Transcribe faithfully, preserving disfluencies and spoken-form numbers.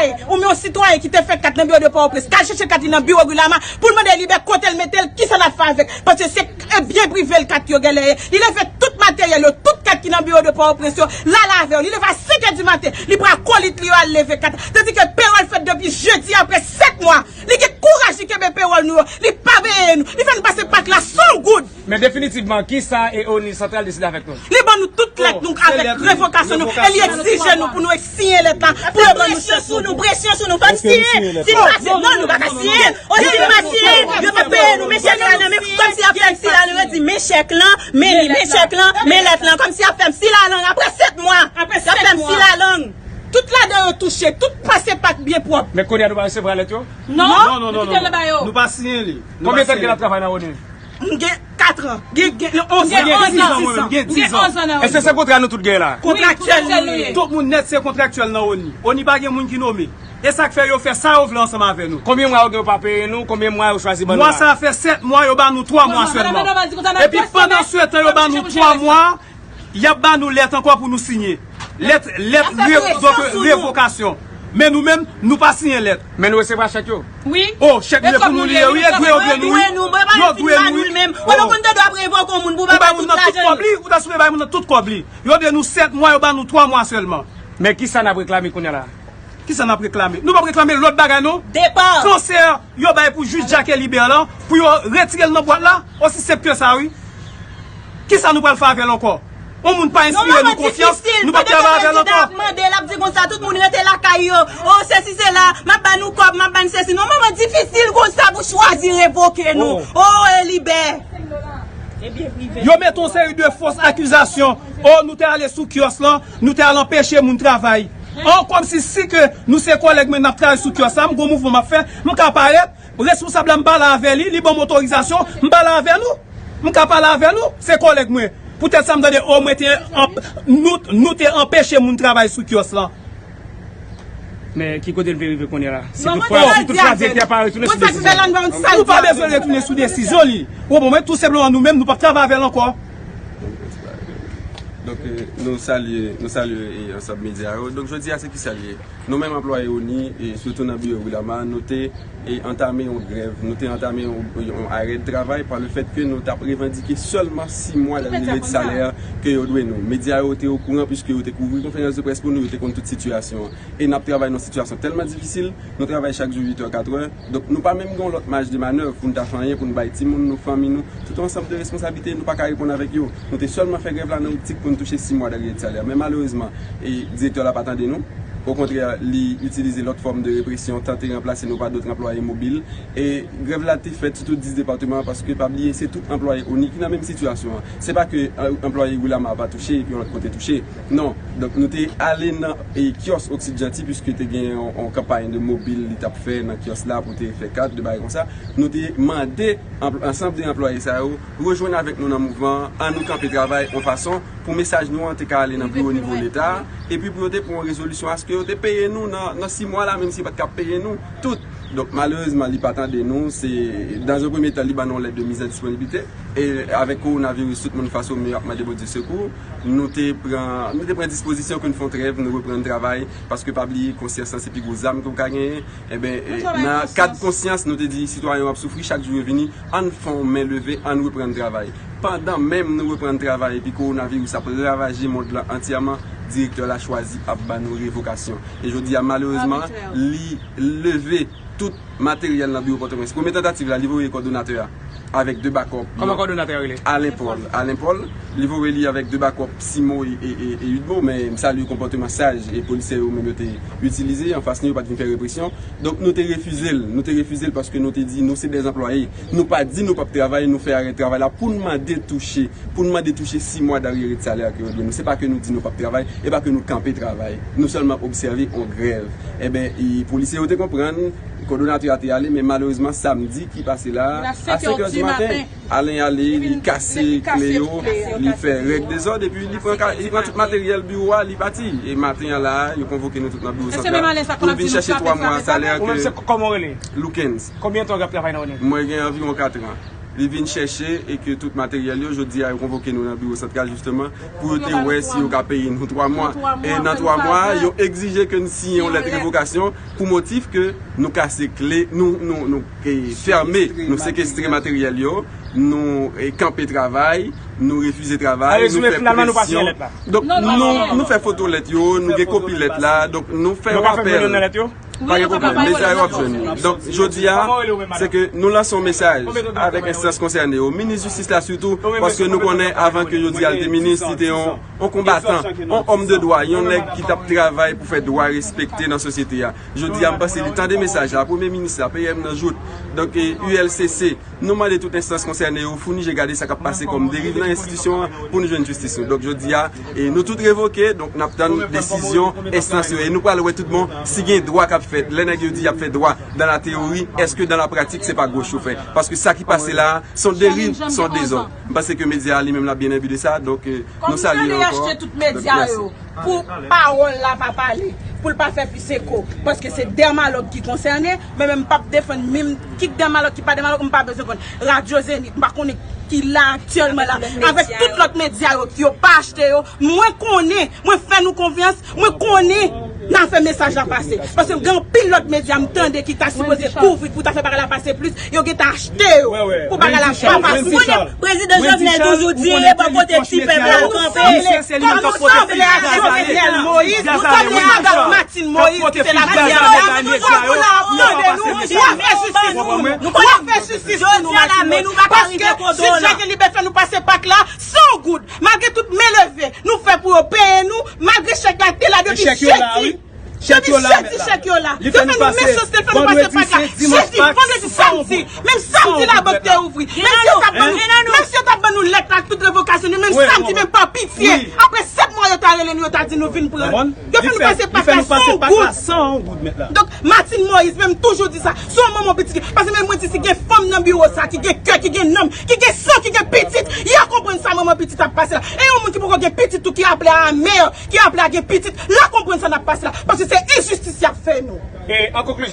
Oubyen yon sitwayen ki te fè kat nan biwo de Pòtoprens, k al chèche kat li nan biwo Guy Lama pou l mande Libè kote l mete l, kisa l ap fè avèk. Paske se, e, byen prive l kat yo genlè ye. Li leve tout materyèl yo, tout kat ki nan biwo de Pòtoprens yo, l al avè yo. Li leve a senk è di maten, li pran akolit li yo al leve kat. Tandike pewòl fèt depi jedi apre sèt mwa. Li gen kouraj, li kenbe pewòl nou yo, li pa peye nou. Li fè n pase Pak la san goud. Men definitivman, kisa e ONI Santral deside avèk nou? Li ban nou tout lèt nou avèk revokasyon nou, e li egzije nou pou nou siyen lèt la pou yo ban nou chèk nou. Presyon sou nou, presyon sou nou, fò n siyen. Si nou pa siyen, non, nou pa ka siyen. Osi nou pa siyen, yo pa peye nou, men chèk la nan men, kòmsi y ap fè m sila nou, yo di, men chèk lan, men li, men chèk lan, men lèt lan, kòmsi y ap fè m sila lang apre sèt mwa. Y ap fè m sila lang. Tout ladan yo touche, tout pase Pak byen pwòp. Men kounye a nou pa resevwa lèt yo? Non, nou kite l nan ba yo. Nou pa siyen li. Konbyen tan ke l ap travay nan ONI? M gen kat an. Gen, gen, onz an. Mwen gen diz an, mwen menm, gen diz an. Èske se kontra nou tout gen la? Kontraktyèl nou ye. Tout moun nèt se kontraktyèl nan ONI. ONI pa gen moun ki nome. E sa k fè yo fè sa yo vle ansanm avè nou. Konbyen mwa yo gen yo pa peye nou? Konbyen mwa yo chwazi ban nou la? Mwa sa fè sèt mwa, yo ba nou twa mwa sèlman. Epi pandan se tan yo ba nou twa mwa, y ap ba nou lèt ankò pou nou siyen. Lèt, lèt re-, donk, revokasyon. Men nou menm, nou pa siyen lèt. Men nou resevwa chèk yo? Wi. O, chèk nou ye pou nou li ye, wi, e dwe yo dwe nou, wi. Yo dwe nou, wi. Ou konn te dwe ap revoke yon moun pou pa bay tout lajan li. Ou ta sipoze bay moun nan tout kòb li. Yo dwe nou sèt mwa, yo ba nou twa mwa sèlman. Men kisa n ap reklame kounye a la? Kisa n ap reklame? Nou p ap reklame lòt bagay, non. Depa. Kansè yo bay pou jij Jacques Libert lan, pou yo retire l nan bwat la, osi senp ke sa, wi. Kisa nou pral fè avè l ankò? Yon moun pa enspire nou konfyans, nou p ap travay avè l ankò. Yon moman difisil, tout kandida ap mande, l ap di konsa, tout moun rete lakay yo. O, sesi, sela, m ap ba nou kòb, m ap ba nou sesi. Yon moman difisil konsa pou chwazi revoke nou. O, e Libè. Yo mete yon seri de fos akizasyon. O, nou te ale sou kyòs lan, nou te al anpeche moun travay. An, kòmsi si ke nou se kòlèg mwen n ap travay sou kyòs la, m gon mouvman m ap fè, m ka parèt, responsab la m pale avè li, li ban m otorizasyon, m pale avè nou. M ka pale avè nou, se kòlèg mwen. Poutèt sa m tande, o, mwen te anp-, nou, nou te anpeche moun travay sou kyòs lan. Men ki kote n vle rive kounye a la? Si toutfwa, si toutfwa direktè a pa retounen sou desizyon. Nou pa bezwen retounen sou desizyon li. Ou konprann mwen, tou senpleman nou menm, nou p ap travay avè l ankò. Donk, eh, nou salye, nou salye, eh, ansanm medya yo. Donk, jodi a, se kisa l ye? Nou menm anplwaye ONI, eh, sitou nan biwo Wilama, nou te, eh, antame yon grèv, nou te antame yon, yon arè de travay pa le fèt ke nou t ap revandike sèlman sis mwa dènye salè ke yo dwe nou. Medya yo te okouran piske yo te kouvri konferans de près pou nou, yo te konn tout sitiyasyon an. E n ap travay nan sitiyasyon tèlman difisil, nou travay chak jou uit è, kat è. Donk, nou pa menm gen yon lòt maj de manèv pou n ta fè anyen, pou n bay timoun nou, fanmi nou, tout yon ansanm de responsablite, nou pa ka reponn avèk yo. Nou te sèlman fè grèv la nan optik pou n touche sis mwa dènye salè. Men malerezman, e direktè la pa tande nou. Okontrè, li itilize lòt fòm de represyon, tante ranplase nou pa dòt anplwaye mobil. E grèv la te fèt sou tout dis depatman, paske pa bliye, se tout anplwaye ONI ki nan menm sitiyasyon an. Se pa ke, eh, anplwaye Wilama pa touche epi yon lòt kote touche. Non. Donk, nou te ale nan, eh, kyòs Oksid Janti, piske te gen yon, yon kanpay de mobil li t ap fè nan kyòs la pou te fè kat, de bagay konsa. Nou te mande anpl-, ansanm de anplwaye sa yo rejwenn avèk nou nan mouvman an, ann nou kanpe travay yon fason pou mesaj nou an te ka ale nan pi wo nivo Leta, epi pou yo te pran yon rezolisyon aske yo te peye nou nan, nan sis mwa la, menm si yo pa t ka peye nou tout. Donk, malerezman, li pa tande nou. Se, dans un premier temps, li ban nou yon lèt de mise en disponibilité. E avèk kowonaviris, tout moun fas o mi ap mande Bondye sekou. Nou te pran, nou te pran dispozisyon ke n fè yon trèv, nou reprann travay, paske pa bliye, konsyans lan se pi gwo zam ke w ka genyen. Enben, e, nan kad konsyans, nou te di sitwayen yo ap soufri, chak jou yo vini, ann fè yon men leve, ann reprann travay. Pandan menm nou reprann travay epi kowonaviris ap ravaje mond lan antyèman, direktè la chwazi ap ban nou revokasyon. E jodi a, malerezman, li leve tout materyèl nan biwo Pòtoprens. Premye tantativ la, li voye kòdonatè a avèk de bakòp. Kòman kòdonatè a rele? Alain Paul. Alain Paul, li voye li avèk de bakòp, Simo e, e, e, e Udmo, men m salye konpòteman saj e polisye yo menm yo te itilize anfas nou, yo pa t vin fè represyon. Donk, nou te refize l. Nou te refize l paske nou te di nou se dè anplwaye. Nou pa di nou p ap travay, nou fè arè travay la pou n mande touche, pou n mande touche sis mwa daryere de salè ke yo dwe nou. Se pa ke nou di nou p ap travay, e pa ke nou kanpe travay. Nou sèlman obsève yon grèv. Enben, e, polisye yo te konprann, kòdonatè a te ale, men malerezman, samdi ki pase la a, a senk è di maten, Alain ale, li kase kle yo, li fè règ dezòd, epi li pran ka-, li pran tout materyèl biwo a, li pati. E maten an la, yo konvoke nou tout nan biwo santral pou n vin chèche twa mwa salè ke... Ou menm se k-, kòman w rele? Loukens. Konbyen tan w ap travay nan ONI? Mwen gen anviwon kat an. Li vin chèche e ke tout materyèl yo, jodi a, yo konvoke nou nan biwo santral, jisteman, pou yo te wè si yo ka peye nou twa mwa. E nan twa mwa, yo egzije ke n siyen yon lèt revokasyon pou motif ke nou kase kle, nou, nou, nou, e, fèmen, nou sekestre materyèl yo, nou, e, kanpe travay, nou refize travay, nou fè presyon. Donk, nou, nou fè foto lèt yo, nou gen kopi lèt la, donk, nou fè yon apèl. Pa gen pwoblèm, medya yo ap jwenn nou. Donk, jodi a, se ke nou lanse yon mesaj avèk enstans konsène yo, minis jistis la sitou, paske nou konnen avan ke jodi a l te minis, li te yon, yon konbatan, yon òm de dwa, yon nèg ki t ap travay pou fè dwa respekte nan sosyete a. Jodi a, m panse li tande mesaj la, premye minis la, P M nan jout, donk, e, U L C C, nou mande tout enstans konsène yo founi je gade sa k ap pase kòm deriv nan enstitisyon an pou nou jwenn jistis nou. Donk, jodi a, e, nou tout revoke, donk n ap tann desizyon enstans yo. E nou pral wè tout bon si gen dwa k ap fèt. Lè nèg yo di y ap fè dwa dans la théorie, èske dans la pratique se pa gwo cho fè? Paske sa ki pase la a, se yon deriv, se yon dezòd. M panse ke medya a li menm l ap byen enbi de sa. Donk, e, nou salye ankò. Kòm nou tande y achte tout medya yo pou pawòl la pa pale, pou l pa fè plis eko. Paske se dèmalòg ki konsène, men menm m p ap defann menm ki dèmalòg, ki pa dèmalòg, m pa bezwen konn. Radyo Zenith, m pa konnen ki la aktyèlman la, avèk tout lòt medya yo, ki yo pa achte yo, mwen konnen, mwen fè nou konfyans, mwen konnen n a fè mesaj la pase. Paske gen anpil lòt medya m tande ki ta sipoze kouvri pou ta fè bagay la pase plis, yo gentan achte yo pou bagay la pa pase. Prezidan Jovenel toujou di, e bò kote ti pèp la kanpe. Kòm nou sanble ak Jovenel Moïse, nou sanble avèk Martine Moïse ki fè la pèsonal, nou toujou la ap tande nou, w ap fè jistis pou nou, w ap fè jistis pou nou, Martine Moïse. Paske si Dye ke libè fè nou pase Pak la san goud, malgre tout men leve nou fè pou yo peye nou, malgre chèk la te la depi jedi. Depi jedi chèk yo la. Yo fè nou mechanste, fè nou pase Pak la jedi, vandredi, samdi. Menm samdi labank te ouvri. Menm si yo t ap ban nou, menm si yo t ap ban nou lèt la ak tout revokasyon nou, menm samdi, menm pa pitye. Apre sèt mwa, yo ta rele nou, yo ta di nou vin pran. Yo fè nou pase Pak la san yon goud. Donk, Martine Moïse menm toujou di sa. Se yon manman pitit. Paske menm mwen di si gen fanm nan biwo sa, ki gen kè, ki gen nanm, ki gen san, ki gen pitit, y a konprann sa manman pitit ap pase la. E yon moun ki poko gen pitit tou ki aple a mè, ki aple a gen pitit, l a konprann sa n ap pase la. Paske se enjistis y ap fè nou. E an konklizyon,